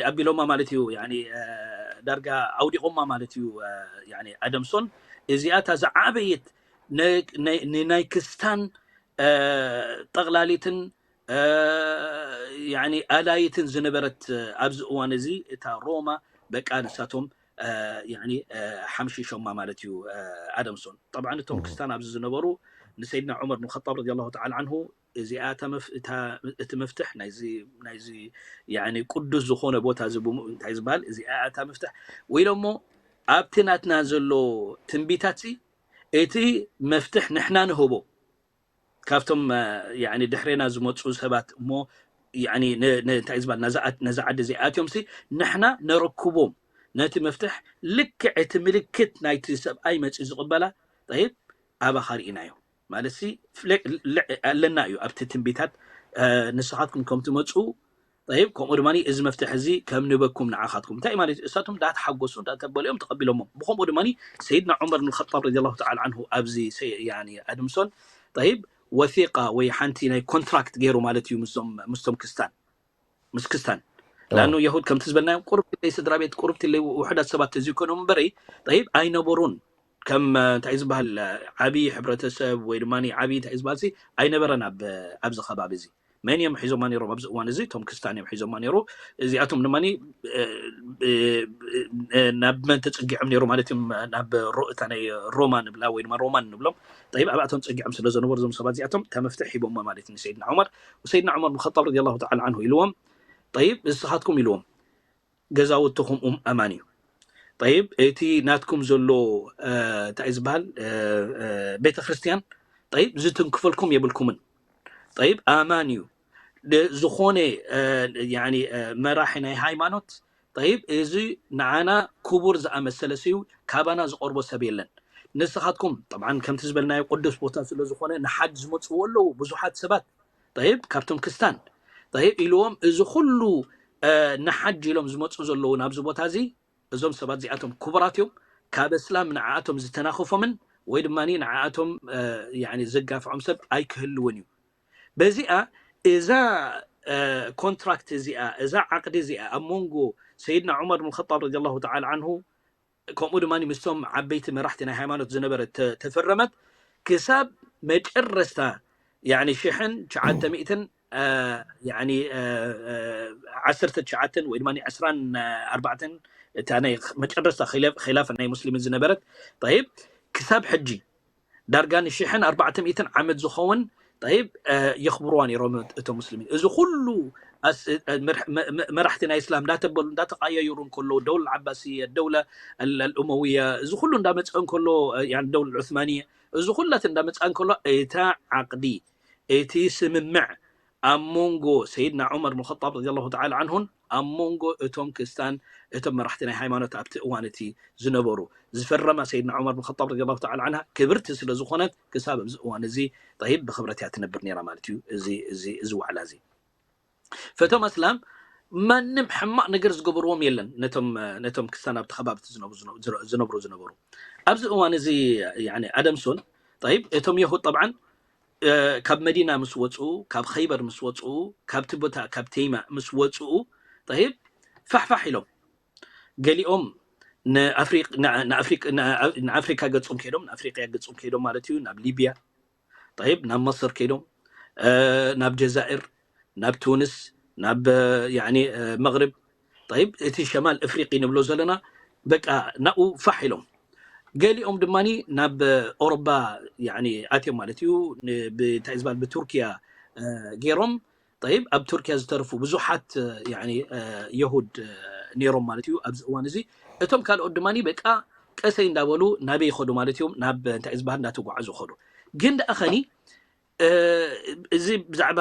ኣቢሎማ ማለት እዩ። ዳርጋ ኣውዲቖማ ማለት እዩ። ኣደምሶን እዚኣታ ዝዓበየት ናይ ክስታን ጠቕላሊትን ኣላይትን ዝነበረት ኣብዚ እዋን እዚ እታ ሮማ በቃ ንሳቶም ሓምሺሾማ ማለት እዩ። ኣደምሶን ጠብዓ እቶም ክስታን ኣብዚ ዝነበሩ ንሰይድና ዑመር ብን ኸጣብ ረዲየላሁ ተዓላ ዓንሁ እዚኣ እቲ መፍትሕ ናይዚ ቅዱስ ዝኾነ ቦታ እዚ እንታይ ዝበሃል እዚኣ እታ መፍትሕ ወይ ዶሞ ኣብቲ ናትና ዘሎ ትንቢታት እቲ መፍትሕ ንሕና ንህቦ ካብቶም ድሕሬና ዝመፁ ሰባት እሞ እንታይ ዝበሃል ነዛ ዓዲ እዚኣ ኣትዮም ንሕና ነረክቦም ነቲ መፍትሕ ልክዕ እቲ ምልክት ናይቲ ሰብኣይ መፂ ዝቕበላ ጠይብ ኣባኻ ርኢናዮ ማለት ኣለና እዩ ኣብቲ ትንቢታት ንስኻትኩም ከም ትመፁ ጠይብ ከምኡ ድማ እዚ መፍትሕ እዚ ከም ንበኩም ንዓኻትኩም እንታይ ማለት እዩ እሳቶም እንዳተሓጎሱ እንዳተበልኦም ተቐቢሎሞ ብከምኡ ድማ ሰይድና ዑመር ብን ኸጣብ ረዲየላሁ ተዓላ ዓንሁ ኣብዚ ኣድምሶን ጠይብ ወሲቃ ወይ ሓንቲ ናይ ኮንትራክት ገይሩ ማለት እዩ ምስቶም ክስታን ምስ ክስታን ለኣኑ የሁድ ከምቲ ዝበልናዮም ቁርብቲ ለይ ስድራ ቤት ቁርብቲ ለይ ውሑዳት ሰባት ተዝይኮኖም እምበረይ ጠይብ ኣይነበሩን ከም እንታይ ዝበሃል ዓብዪ ሕብረተሰብ ወይ ድማ ዓብዪ እንታይ ዝበሃል ሲ ኣይነበረን ኣብዚ ከባቢ እዚ መን እዮም ሒዞማ ነይሮም ኣብዚ እዋን እዚ እቶም ክስታን እዮም ሒዞማ ነይሩ እዚኣቶም ድማ ናብ መን ተፀጊዖም ነይሩ ማለት እዮም ናብ ሮእታ ናይ ሮማ ንብላ ወይ ድማ ሮማን ንብሎም ጠይብ ኣብኣቶም ፀጊዖም ስለ ዘነበሩ እዞም ሰባት እዚኣቶም እታ መፍትሕ ሂቦማ ማለት እዩ ንሰይድና ዑመር ወሰይድና ዑመር ብን ኸጣብ ረዲየላሁ ተዓላ ዓንሁ ኢልዎም ጠይብ ንስኻትኩም ኢልዎም ገዛውትኹም ኡም ኣማን እዩ ጠይብ እቲ ናትኩም ዘሎ እንታይ ዝበሃል ቤተ ክርስትያን ጠይብ ዝትንክፈልኩም የብልኩምን ጠይብ ኣማን እዩ ዝኾነ መራሒ ናይ ሃይማኖት ጠይብ እዚ ንዓና ክቡር ዝኣመሰለ ስዩ ካባና ዝቐርቦ ሰብ የለን ንስኻትኩም ጠብዓን ከምቲ ዝበልናዮ ቅዱስ ቦታ ስለ ዝኾነ ንሓጅ ዝመፅዎ ኣለዉ ብዙሓት ሰባት ጠይብ ካብቶም ክስታን ጠይብ ኢልዎም እዚ ኩሉ ንሓጅ ኢሎም ዝመፁ ዘለዉ ናብዚ ቦታ እዚ እዞም ሰባት እዚኣቶም ክቡራት እዮም ካብ እስላም ንዓኣቶም ዝተናኸፎምን ወይ ድማ ንዓኣቶም ዘጋፍዖም ሰብ ኣይክህልውን እዩ። በዚኣ እዛ ኮንትራክት እዚኣ፣ እዛ ዓቅዲ እዚኣ ኣብ መንጎ ሰይድና ዑመር ብን ኸጣብ ረዲየላሁ ተዓላ ዓንሁ ከምኡ ድማ ምስቶም ዓበይቲ መራሕቲ ናይ ሃይማኖት ዝነበረ ተፈረመት ክሳብ መጨረስታ ሽሕን ትሽዓተ ሚእትን ዓሰርተ ትሽዓተን ወይ ድማ ዕስራን ኣርባዕተን እታ ናይ መጨረስታ ኺላፍ ናይ ሙስሊምን ዝነበረት ጠይብ ክሳብ ሕጂ ዳርጋ ንሽሕን ኣርባዕተ ሚእትን ዓመት ዝኸውን ጠይብ የኽብርዋ ነይሮም እቶም ሙስሊሚን። እዚ ኩሉ መራሕቲ ናይ እስላም እንዳተበሉ እንዳተቃየዩሩ እንከሎ ደውላ ዓባስየ ደውላ ኣልኡመውያ እዚ ኩሉ እንዳመፀ እንከሎ ደውላ ዑስማንየ እዚ ኩላት እንዳመፅኣ እንከሎ እታ ዓቅዲ እቲ ስምምዕ ኣብ መንጎ ሰይድና ዑመር ብን ኸጣብ ረዲየላሁ ተዓላ ዓንሁን ኣብ መንጎ እቶም ክስታን እቶም መራሕቲ ናይ ሃይማኖት ኣብቲ እዋን እቲ ዝነበሩ ዝፈረማ ሰይድና ዑመር ብን ኸጣብ ረዲየላሁ ተዓላ ዓንሃ ክብርቲ ስለ ዝኾነት ክሳብ ኣብዚ እዋን እዚ ጠይብ ብኽብረት እያ ትነብር ነይራ ማለት እዩ። እዚ እዚ እዚ ዋዕላ እዚ ፈቶም ኣስላም ማንም ሕማቕ ነገር ዝገበርዎም የለን ነቶም ነቶም ክስታን ኣብቲ ከባቢ ዝነብሩ ዝነብሩ ኣብዚ እዋን እዚ ኣደምሶን ጠይብ እቶም የሁድ ጠብዓን ካብ መዲና ምስ ወፅኡ ካብ ኸይበር ምስ ወፅኡ ካብቲ ቦታ ካብ ተይማ ምስ ወፅኡ ጠይብ ፋሕፋሕ ኢሎም ገሊኦም ንኣፍሪካ ገፆም ከይዶም ንኣፍሪቃ ገፆም ከይዶም ማለት እዩ ናብ ሊብያ ጠይብ ናብ መሰር ከይዶም ናብ ጀዛኢር ናብ ቱንስ ናብ መቅሪብ ጠይብ እቲ ሸማል እፍሪቂ ንብሎ ዘለና በቃ ናብኡ ፋሕ ኢሎም ገሊኦም ድማ ናብ ኦሮባ ኣትዮም ማለት እዩ እንታይ ዝበሃል ብቱርኪያ ገይሮም ጠይብ ኣብ ቱርኪያ ዝተርፉ ብዙሓት የሁድ ነይሮም ማለት እዩ ኣብዚ እዋን እዚ እቶም ካልኦት ድማ በቃ ቀሰይ እንዳበሉ ናበይ ይኸዱ ማለት እዮም ናብ እንታይ ዝበሃል እንዳተጓዓዙ ይኸዱ ግን ደኣ ኸኒ እዚ ብዛዕባ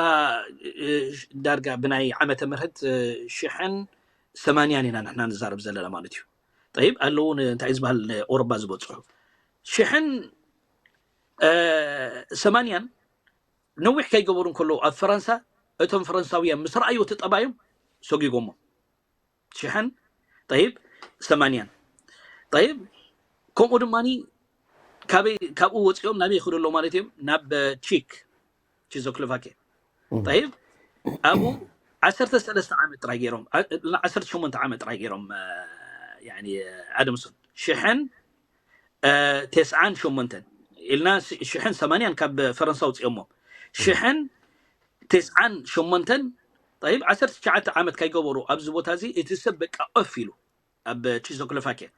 ዳርጋ ብናይ ዓመተ ምህረት ሽሕን ሰማንያን ኢና ንሕና ንዛረብ ዘለና ማለት እዩ ጠይብ ኣለዉ እንታይ ዝበሃል ኦሮባ ዝበፅሑ ሽሕን ሰማንያን ነዊሕ ከይገበሩ እንከለዉ ኣብ ፈረንሳ እቶም ፈረንሳውያን ምስ ረኣዩ እቲ ጠባዮም ሰጊጎሞ ሽሕን ጠይብ ሰማንያን ጠይብ ከምኡ ድማ ካበይ ካብኡ ወፂኦም ናበይ ይኽዱ ኣለዉ ማለት እዮም ናብ ቺክ ቺዞክሎቫኪያ ጠይብ ኣብኡ ዓሰርተ ሰለስተ ዓመት ጥራይ ገይሮም ዓሰርተ ሸሞንተ ዓመት ጥራይ ገይሮም ኣደምሶን ሽሕን ተስዓን ሸሞንተን ኢልና ሽሕን ሰማንያን ካብ ፈረንሳ ውፅኦሞ ሽሕን ተስዓን ሸሞንተን ጠይብ ዓሰርተ ትሽዓተ ዓመት ካይገበሩ ኣብዚ ቦታ እዚ እቲ ሰብ በቃ ኦፍ ኢሉ ኣብ ቺዞክሎፋኪያ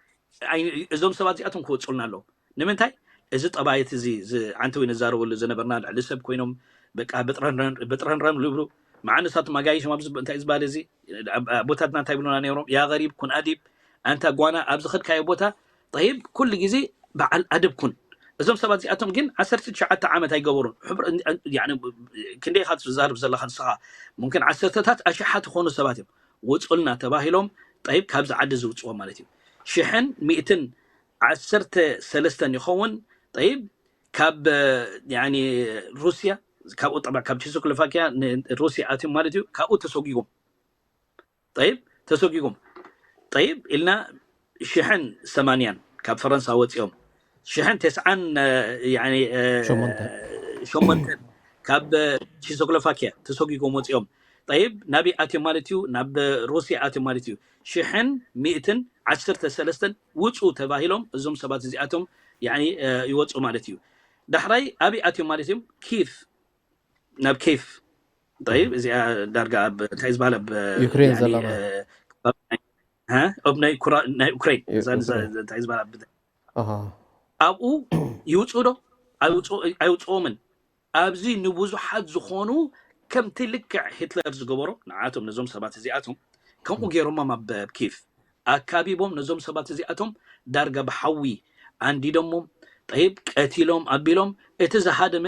እዞም ሰባት እዚኣቶም ክወፁልና ኣለዎም ንምንታይ እዚ ጠባየት እዚ ዓንተዊ ነዛረበሉ ዝነበርና ልዕሊ ሰብ ኮይኖም በቃ ብጥረንረም ይብሉ መዓ ንሳቶም ኣጋይሾም ኣብዚ እንታይ ዝበሃል እዚ ኣቦታትና እንታይ ይብሉና ነይሮም ያ ገሪብ ኩን ኣዲብ ኣንታ ጓና ኣብዚ ከድካዮ ቦታ ጠይብ ኩሉ ግዜ በዓል ኣደብ ኩን እዞም ሰባት እዚኣቶም ግን ዓሰርተ ትሽዓተ ዓመት ኣይገበሩን ክንደይ ኢኻ ትዛርብ ዘለኻ ንስኻ ሙምክን ዓሰርተታት ኣሽሓት ዝኾኑ ሰባት እዮም ውፁልና ተባሂሎም ጠይብ ካብዚ ዓዲ ዝውፅዎ ማለት እዩ ሽሕን ሚእትን ዓሰርተ ሰለስተን ይኸውን ጠይብ ካብ ሩስያ ካብኡ ጠባ ካብ ቼኮስሎቫኪያ ሩስያ ኣትዮም ማለት እዩ ካብኡ ተሰጉጎም ጠይብ ተሰጉጎም ጠይብ ኢልና ሽሕን ሰማንያን ካብ ፈረንሳ ወፂኦም ሽሕን ተስዓን ሸሞንተን ካብ ቼኮስሎቫኪያ ተሰጉጎም ወፂኦም ጠይብ ናበይ ኣትዮም ማለት እዩ ናብ ሩስያ ኣትዮም ማለት እዩ ሽሕን ሚእትን ዓሰርተ ሰለስተን ውፁ ተባሂሎም እዞም ሰባት እዚኣቶም ይወፁ ማለት እዩ ዳሕራይ ኣበይ ኣትዮም ማለት እዮም ኪፍ ናብ ኬፍ ጠይብ እዚኣ ዳርጋ ኣብ እንታይ ዝበሃል ኣብ ዩክሬን ዘላ ኣብ ናይ ዩክሬን እንታይ ዝበሃል ኣብኡ ይውፅኡ ዶ ኣይውፅኦምን ኣብዚ ንብዙሓት ዝኾኑ ከምቲ ልክዕ ሂትለር ዝገበሮ ንዓቶም ነዞም ሰባት እዚኣቶም ከምኡ ገይሮሞም ኣብ ኪፍ ኣካቢቦም ነዞም ሰባት እዚኣቶም ዳርጋ ብሓዊ ኣንዲዶሞም ጠይብ ቀቲሎም ኣቢሎም እቲ ዝሃደመ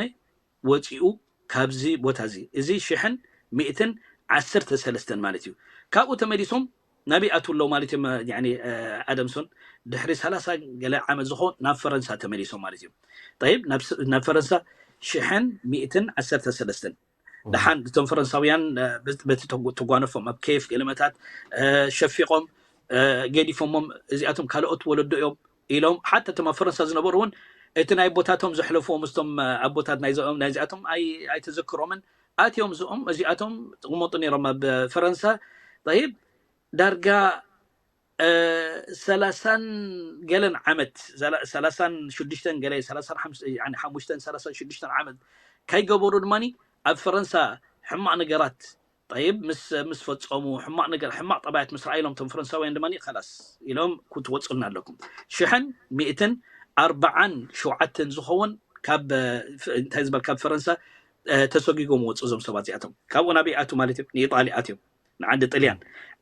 ወፂኡ ካብዚ ቦታ እዚ እዚ ሽሕን ሚእትን ዓሰርተ ሰለስተን ማለት እዩ ካብኡ ተመሊሶም ናበይ ኣትዉ ኣለዉ ማለት እዮም ኣደምሶን ድሕሪ ሰላሳ ገለ ዓመት ዝኾን ናብ ፈረንሳ ተመሊሶም ማለት እዮም ጠይብ ናብ ፈረንሳ ሽሕን ሚእትን ዓሰርተ ሰለስተን ደሓን እቶም ፈረንሳውያን በቲ ተጓነፎም ኣብ ኬፍ ገለመታት ሸፊቆም ገዲፎሞም እዚኣቶም ካልኦት ወለዶ እዮም ኢሎም ሓታ እቶም ኣብ ፈረንሳ ዝነበሩ እውን እቲ ናይ ኣቦታቶም ዘሕለፍዎ ምስቶም ኣቦታት ናይዚኦም ናይዚኣቶም ኣይ ኣይተዘክሮምን። ኣትዮም እዚኦም እዚኣቶም ዝቕመጡ ነይሮም ኣብ ፈረንሳ። ጠይብ፣ ዳርጋ ሰላሳን ገለን ዓመት፣ ሰላሳን ሽዱሽተን ገለ ሓሙሽተን ሰላሳን ሽዱሽተን ዓመት ከይገበሩ ድማ ኣብ ፈረንሳ ሕማቕ ነገራት፣ ጠይብ፣ ምስ ምስ ፈጸሙ፣ ሕማቕ ነገር ሕማቕ ጠባያት ምስ ረኣይሎም፣ እቶም ፈረንሳውያን ድማ ከላስ ኢሎም፣ ክትወጹልና ኣለኩም። ሽሕን ሚእትን ኣርባዓን ሸውዓተን ዝኸውን ካብ እንታይ ዝበል ካብ ፈረንሳ ተሰጊጎም ወፁ። እዞም ሰባት እዚኣቶም ካብኡ ናበይ ኣቱ ማለት እዮም? ንኢጣሊ ኣትዮም፣ ንዓዲ ጥልያን።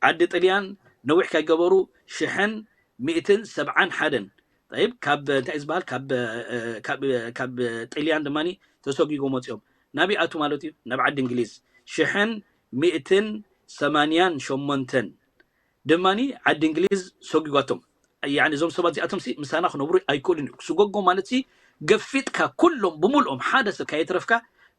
ዓዲ ጥልያን ነዊሕ ከይገበሩ ሽሕን ሚእትን ሰብዓን ሓደን፣ ጠይብ፣ ካብ እንታይ ዝበሃል ካብ ጥልያን ድማ ተሰጊጎም ወፂኦም። ናበይ ኣቱ ማለት እዩ? ናብ ዓዲ እንግሊዝ። ሽሕን ሚእትን ሰማንያን ሸሞንተን ድማ ዓዲ እንግሊዝ ሰጊጓቶም። ያኒ እዞም ሰባት እዚኣቶም ምሳና ክነብሩ ኣይክእሉን እዩ። ክስጎጎ ማለት ገፊጥካ ኩሎም ብምልኦም ሓደ ሰብ ካየትረፍካ፣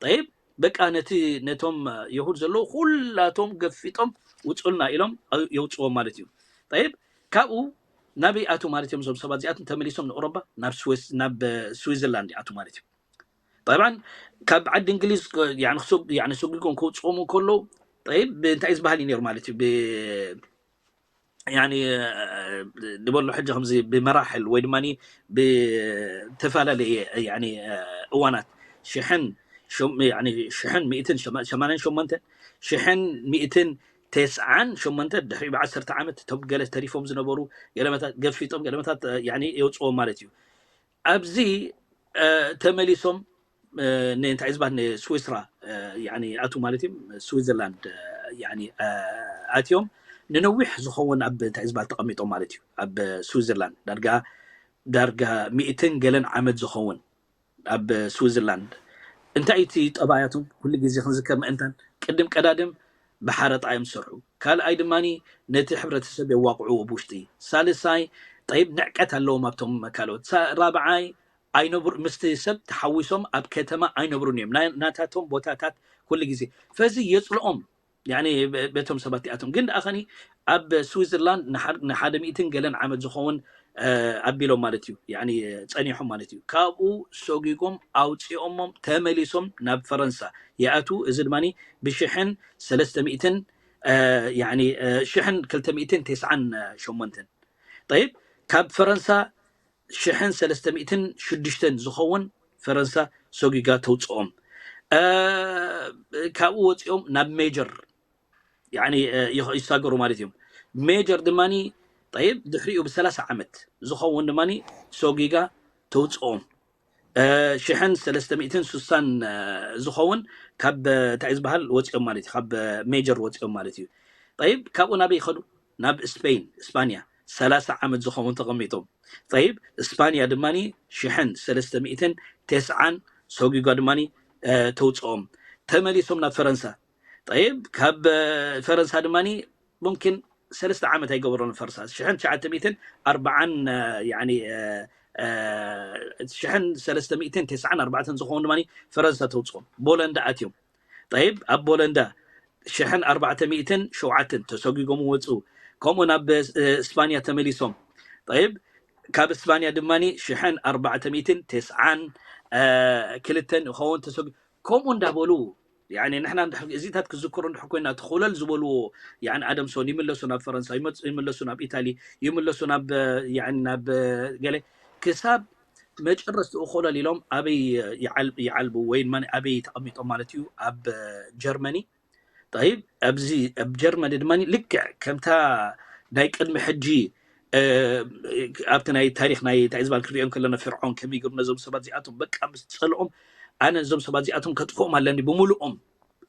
ጠይብ፣ በቃ ነቲ ነቶም የሁድ ዘለዉ ኩላቶም ገፊጦም ውፁልና ኢሎም የውፅዎም ማለት እዩ። ጠይብ፣ ካብኡ ናበይ ኣቱ ማለት እዮም? እዞም ሰባት እዚኣቶም ተመሊሶም ንኦሮባ ናብ ስዊስ ናብ ስዊዘርላንድ ይኣቱ ማለት እዩ። ጠብዓን ካብ ዓዲ እንግሊዝ ሰጊጎም ክውፅኦም ከለዉ፣ ጠይብ፣ እንታይ ዝበሃል እዩ ነይሩ ማለት እዩ? ንበሎ ሕጂ ከምዚ ብመራሕል ወይ ድማ ብተፈላለየ እዋናት ሽሕን ሽሕን ሚእትን ሸማንያን ሸሞንተን ሽሕን ሚእትን ተስዓን ሸሞንተን ድሕሪ ብዓሰርተ ዓመት እቶም ገለ ተሪፎም ዝነበሩ ገለመታት ገፊጦም ገለመታት የውፅዎም ማለት እዩ። ኣብዚ ተመሊሶም ንእንታይ ዝባል ንስዊስራ ኣቱ ማለት እዩ ስዊዘርላንድ ኣትዮም ንነዊሕ ዝኸውን ኣብ እንታይ ዝባል ተቐሚጦም ማለት እዩ። ኣብ ስዊዘርላንድ ዳርጋ ዳርጋ ሚእትን ገለን ዓመት ዝኸውን ኣብ ስዊዘርላንድ። እንታይ እቲ ጠባያቶም ኩሉ ግዜ ክንዝከር ምእንታን ቅድም ቀዳድም ብሓረጣ እዮም ዝሰርሑ። ካልኣይ ድማ ነቲ ሕብረተሰብ የዋቕዕዎ ብውሽጢ። ሳልሳይ ጠይብ ንዕቀት ኣለዎም ኣብቶም ካልኦት። ራብዓይ ኣይነብሩ ምስቲ ሰብ ተሓዊሶም ኣብ ከተማ ኣይነብሩን እዮም። ናታቶም ቦታታት ኩሉ ግዜ ፈዚ የፅልኦም በቶም ሰባት እቲኣቶም። ግን ደኣ ኸኒ ኣብ ስዊዘርላንድ ንሓደ ሚእትን ገለን ዓመት ዝኸውን ኣቢሎም ማለት እዩ ጸኒሖም ማለት እዩ። ካብኡ ሰጊጎም ኣውፂኦሞም ተመሊሶም ናብ ፈረንሳ ይኣትዉ። እዚ ድማ ብሽሕን ሰለስተ ሚእትን ሽሕን ክልተ ሚእትን ተስዓን ሸሞንተን ጠይብ ካብ ፈረንሳ ሽሕን ሰለስተ ሚእትን ሽዱሽተን ዝኸውን ፈረንሳ ሰጊጋ ተውፅኦም። ካብኡ ወፂኦም ናብ ሜጀር ይሳገሩ ማለት እዮም። ሜጀር ድማ ጠይብ ድሕሪኡ ብሰላሳ ዓመት ዝኸውን ድማ ሰጊጋ ተውፅኦም። ሽሕን ሰለስተ ሚእትን ስሳን ዝኸውን ካብ እንታይ ዝበሃል ወፂኦም ማለት እዩ፣ ካብ ሜጀር ወፂኦም ማለት እዩ። ጠይብ ካብኡ ናበይ ይኸዱ? ናብ ስፔን፣ እስፓንያ ሰላሳ ዓመት ዝኸውን ተቐሚጦም። ጠይብ እስፓንያ ድማ ሽሕን ሰለስተ ሚእትን ተስዓን ሰጊጓ ድማ ተውፅኦም። ተመሊሶም ናብ ፈረንሳ። ጠይብ ካብ ፈረንሳ ድማ ሙምኪን ሰለስተ ዓመት ኣይገበሮን ፈረንሳ። ሽሕን ትሽዓተ ሚእትን ኣርባዓን ሽሕን ሰለስተ ሚእትን ተስዓን ኣርባዕተን ዝኸውን ድማ ፈረንሳ ተውፅኦም። ቦለንዳ ኣትዮም። ጠይብ ኣብ ቦለንዳ ሽሕን ኣርባዕተ ሚእትን ሸውዓተን ተሰጊጎም ወፁ። ከምኡ ናብ እስፓንያ ተመሊሶም። ጠይብ ካብ እስፓንያ ድማ ሽሕን ኣርባዕተ ሚእትን ተስዓን ክልተን ይኸውን ተሰጊ ከምኡ እንዳበሉ ንሕና እዚታት ክዝክሩ እንድሕር ኮይና እቲ ኮለል ዝበልዎ ኣደምሶን ይምለሱ ናብ ፈረንሳ፣ ይመፁ ይምለሱ ናብ ኢታሊ፣ ይምለሱ ናብ ናብ ገለ ክሳብ መጨረስትኡ ኮለል ኢሎም ኣበይ ይዓልቡ ወይ ድማ ኣበይ ተቐሚጦም ማለት እዩ ኣብ ጀርመኒ። ጠይብ ኣብዚ ኣብ ጀርመኒ ድማ ልክዕ ከምታ ናይ ቅድሚ ሕጂ ኣብቲ ናይ ታሪክ ናይ እንታይ ዝበሃል ክንሪኦም ከለና ፍርዖን ከመይ ገሩ ነዞም ሰባት እዚኣቶም በቃ ምስ ፀልኦም ኣነ ነዞም ሰባት እዚኣቶም ከጥፍኦም ኣለኒ ብምልኦም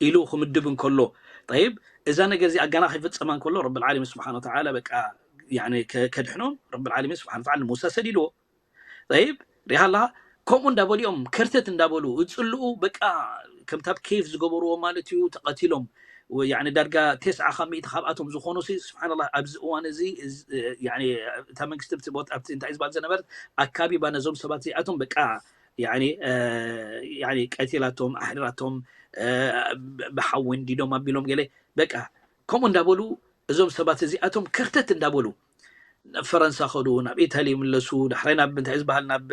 ኢሉ ክምድብ እንከሎ ጠይብ እዛ ነገር እዚኣ ገና ከይፈፀማ እንከሎ ረብል ዓለሚን ስብሓን ወተዓላ በቃ ከድሕኖም ረብል ዓለሚን ስብሓን ወተዓላ ንሙሳ ሰዲድዎ። ጠይብ ሪሃ ኣለኻ ከምኡ እንዳበሉ እዮም ከርተት እንዳበሉ እፅልኡ በቃ ከምታ ኬፍ ዝገበርዎ ማለት እዩ ተቐቲሎም። ዳርጋ ተስዓ ካብ ሚእቲ ካብኣቶም ዝኾኑ ስብሓንላ ኣብዚ እዋን እዚ እታ መንግስቲ ኣብቲ እንታይ ዝበሃል ዝነበረት ኣካቢባ ነዞም ሰባት እዚኣቶም በቃ ቀቲላቶም ኣሕሪራቶም ብሓዊ እንዲዶም ኣቢሎም ገለ በቃ ከምኡ እንዳበሉ እዞም ሰባት እዚኣቶም ከርተት እንዳበሉ ናብ ፈረንሳ ከዱ፣ ናብ ኢታሊ ይምለሱ፣ ዳሕራይ ናብ እንታይ ዝበሃል ናብ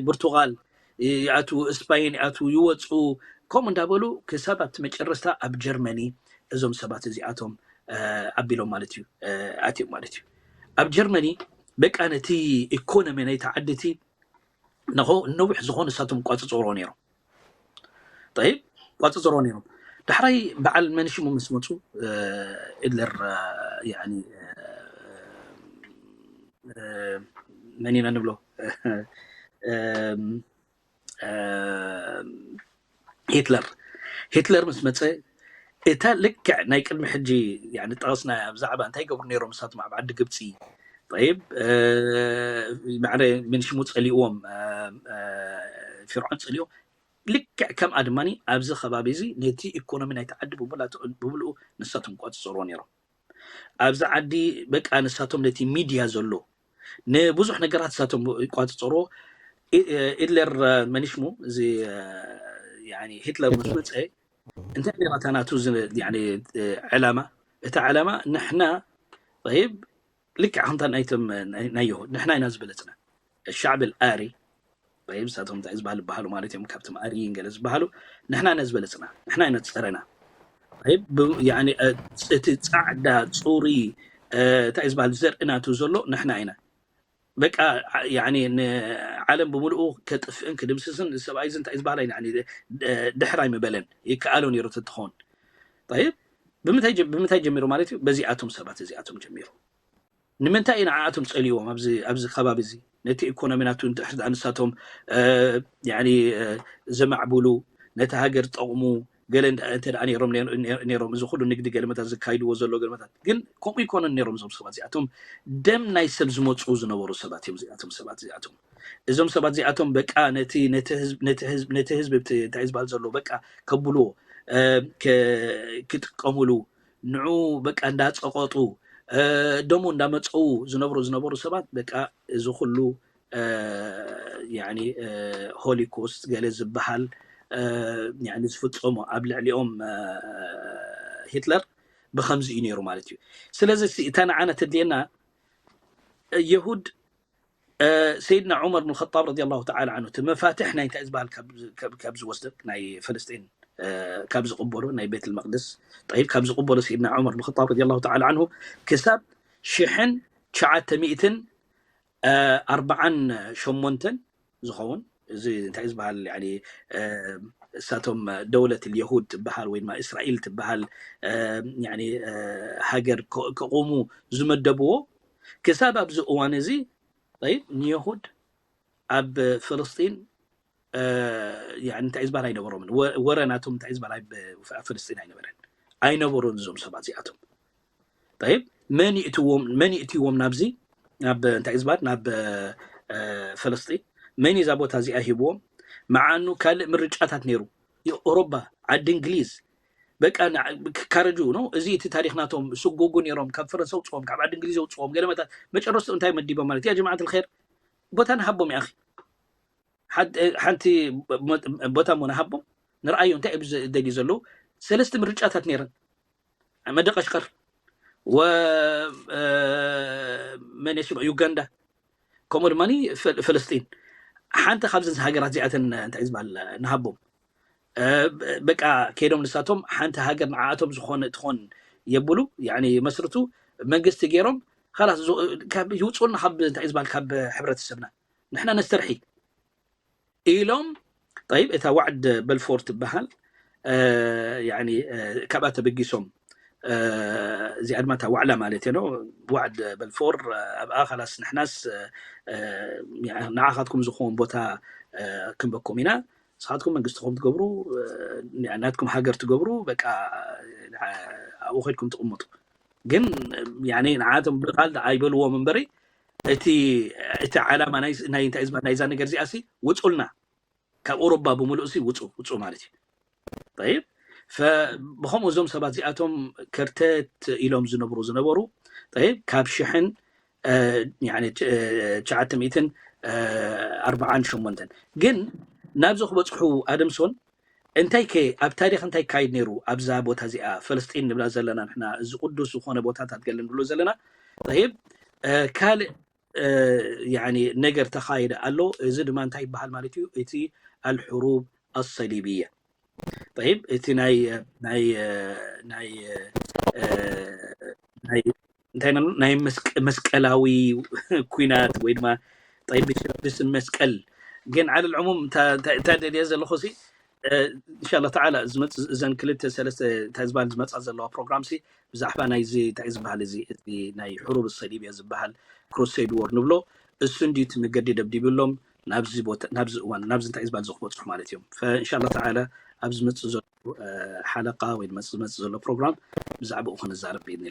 ብርቱጋል ይኣትዉ፣ እስፓይን ይኣትዉ፣ ይወፁ። ከምኡ እንዳበሉ ክሳብ ኣብቲ መጨረስታ ኣብ ጀርመኒ እዞም ሰባት እዚኣቶም ኣቢሎም ማለት እዩ ኣትዮም ማለት እዩ። ኣብ ጀርመኒ በቃ ነቲ ኢኮኖሚ ናይቲ ዓዲ እቲ ነዊሕ ዝኾኑ ንሳቶም ቋፅፅሮ ነይሮም። ጠይብ ቋፅፅሮ ነይሮም። ዳሕራይ በዓል መን ሽሙ ምስ መፁ ኢድለር መን ኢና ንብሎ ሂትለር ሂትለር ምስ መፀ እታ ልክዕ ናይ ቅድሚ ሕጂ ጠቐስና ብዛዕባ እንታይ ገብሩ ነይሮም ንሳቶም ኣብ ዓዲ ግብፂ ጠይብ ማዕረ ምን ሽሙ ፀሊእዎም ፊርዖን ፀሊእዎም ልክዕ ከምኣ ድማ ኣብዚ ከባቢ እዚ ነቲ ኢኮኖሚ ናይቲ ዓዲ ብምልኡ ንሳቶም ቋፅፅሮ ነይሮም። ኣብዚ ዓዲ በቃ ንሳቶም ነቲ ሚድያ ዘሎ ንብዙሕ ነገራት ንሳቶም ይቋፅፅሮ። ኢድለር መን ሽሙ እዚ ሂትለር ምስ መፀ እንታይ ነይራ እታ ናቱ ዕላማ? እታ ዕላማ ንሕና ይብ ልክዕ ከምታ ናይቶም ናይ የሁድ ንሕና ኢና ዝበለፅና ሻዕብ ኣሪ ንሳቶም እንታይ ዝበሃል ዝበሃሉ ማለት እዮም ካብቶም ኣርይን ገለ ዝበሃሉ ንሕና ኢና ዝበለፅና ንሕና ኢና ፀረና እቲ ፃዕዳ ፁሪ እንታይ ዝበሃል ዘርኢ ናቱ ዘሎ ንሕና ኢና በቃ ንዓለም ብምልኡ ከጥፍእን ክድምስስን ሰብኣይ እንታይ ዝበሃል ድሕር ኣይምበለን ይከኣሎ ነይሩ ትትኸውን ብምንታይ ጀሚሩ ማለት እዩ በዚኣቶም ሰባት እዚኣቶም ጀሚሩ ንምንታይ እዩ ንዓኣቶም ፀልዎም ኣብዚ ከባቢ እዚ ነቲ ኢኮኖሚ ናቱ ንሳቶም ዘማዕብሉ ነቲ ሃገር ጠቕሙ ገለ እንተ ነይሮም ነይሮም እዚ ኩሉ ንግዲ ገለመታት ዘካይድዎ ዘሎ ገለመታት ግን ከምኡ ይኮነን ነይሮም እዞም ሰባት እዚኣቶም ደም ናይ ሰብ ዝመፁ ዝነበሩ ሰባት እዮም እዚኣቶም ሰባት እዚኣቶም እዞም ሰባት እዚኣቶም በቃ ነቲ ህዝቢ እንታይ ዝበሃል ዘሎ በቃ ከብልዎ ክጥቀምሉ ንዑ በቃ እንዳፀቐጡ ደሙ እንዳመፀዉ ዝነብሩ ዝነበሩ ሰባት በቃ እዚ ኩሉ ሆሊኮስት ገለ ዝበሃል ዝፍፀሙ ኣብ ልዕሊኦም ሂትለር ብከምዚ እዩ ነይሩ ማለት እዩ ስለዚ እታ ንዓና ተድልየና የሁድ ሰይድና ዑመር ብን ኸጣብ ረዲ ላሁ ተዓላ ዓንሁ እቲ መፋትሕ ናይ እንታይ ዝበሃል ካብ ዝወስደ ናይ ፈለስጢን ካብ ዝቕበሎ ናይ ቤት መቅድስ ጠይብ ካብ ዝቕበሎ ሰይድና ዑመር ብን ኸጣብ ረዲ ላሁ ተዓላ ዓንሁ ክሳብ ሽሕን ትሽዓተ ሚእትን ኣርባዓን ሸሞንተን ዝኸውን እዚ እንታይ ዝበሃል እሳቶም ደውለት የሁድ ትበሃል ወይ ድማ እስራኤል ትበሃል ሃገር ከቑሙ ዝመደብዎ ክሳብ ኣብዚ እዋን እዚ ንየሁድ ኣብ ፍልስጢን እንታይ ዝበሃል ኣይነበሮምን ወረ ናቶም እንታይ ዝበሃል ፍልስጢን ኣይነበረን ኣይነበሩን እዞም ሰባት እዚኣቶም ይብ መን ይእትዎም ናብዚ ናብ እንታይ ዝበሃል ናብ ፍልስጢን መን እዛ ቦታ እዚኣ ሂብዎም መዓኑ ካልእ ምርጫታት ነይሩ ኦሮባ ዓዲ እንግሊዝ በቃ ክካረጁ ነው እዚ እቲ ታሪክ ናቶም ስጎጉ ነይሮም ካብ ፈረንሳ ውፅዎም ካብ ዓዲ እንግሊዝ ውፅዎም ገለመታት መጨረስቱ እንታይ መዲቦም ማለት ያ ጀማዓት ልኸይር ቦታ ንሃቦም ይኣኺ ሓንቲ ቦታ ሞ ንሃቦም ንርኣዮ እንታይ እዩ ደልዩ ዘለዉ ሰለስተ ምርጫታት ነይረን መደቀሽቀር መን ሽሞ ዩጋንዳ ከምኡ ድማ ፍልስጢን ሓንቲ ካብዘን ሃገራት እዚኣተን እንታይ ዝበሃል ንሃቦም በቃ ከይዶም ንሳቶም ሓንቲ ሃገር ንዓኣቶም ዝኾነ ትኾን የብሉ መስርቱ መንግስቲ ገይሮም ላስ ይውፅኡልና ካብ እንታይ ዝበሃል ካብ ሕብረተሰብና ንሕና ነስተርሒ ኢሎም ይብ እታ ዋዕድ በልፎር ትበሃል ካብኣ ተበጊሶም እዚኣ ድማ እታ ዋዕላ ማለት የ ዋዕድ በልፎር ኣብኣ ካላስ ንሕናስ ንዓኻትኩም ዝኸውን ቦታ ክንበኩም ኢና ንስኻትኩም መንግስቲ ከም ትገብሩ ናትኩም ሃገር ትገብሩ በቃ ኣብኡ ከድኩም ትቕምጡ ግን ንዓቶም ብቓል ኣይበልዎም እምበሪ እቲ እቲ ዓላማ ናይ እንታይ ዝበሃል ናይዛ ነገር እዚኣ ሲ ውፁልና ካብ ኦሮባ ብምሉእ ሲ ውፁ ውፁ ማለት እዩ ይብ ብከምኡ እዞም ሰባት እዚኣቶም ከርተት ኢሎም ዝነብሩ ዝነበሩ ይብ ካብ ሽሕን ትሽዓተ ሚእትን ኣርባዓን ሸሞንተን ግን ናብዚ ክበፅሑ ኣደምሶን እንታይ ከ ኣብ ታሪክ እንታይ ካይድ ነይሩ ኣብዛ ቦታ እዚኣ ፈለስጢን ንብላ ዘለና ንሕና እዚ ቅዱስ ዝኾነ ቦታታት ገለ ንብሎ ዘለና طيب ካልእ ነገር ተኻይደ ኣሎ። እዚ ድማ እንታይ ይበሃል ማለት እዩ? እቲ ኣልሕሩብ ኣሰሊብያ። طيب እቲ ናይ ናይ ናይ ናይ እንታይ ናይ መስቀላዊ ኩናት ወይ ድማ ጠይብ ብስም መስቀል ግን ዓለ ልዕሙም እንታይ ደልየ ዘለኹ ሲ እንሻላ ተዓላ ዝመፅ እዘን ክልተ ሰለስተ እንታይ ዝበሃል ዝመፃ ዘለዋ ፕሮግራም ሲ ብዛዕባ ናይዚ እንታይ ዝበሃል እዚ እዚ ናይ ሕሩብ ሰሊብያ ዝበሃል ክሩሴድ ዎር ንብሎ እሱ እንዲዩ እቲ መገዲ ደብዲብሎም ናብዚ ቦታ ናብዚ እዋን ናብዚ እንታይ ዝበሃል ዝክበፅሑ ማለት እዮም። እንሻላ ተዓላ ኣብ ዝመፅእ ዘሎ ሓለቃ ወይ ዝመፅእ ዘሎ ፕሮግራም ብዛዕባኡ ክንዛረብ ብኢድኒ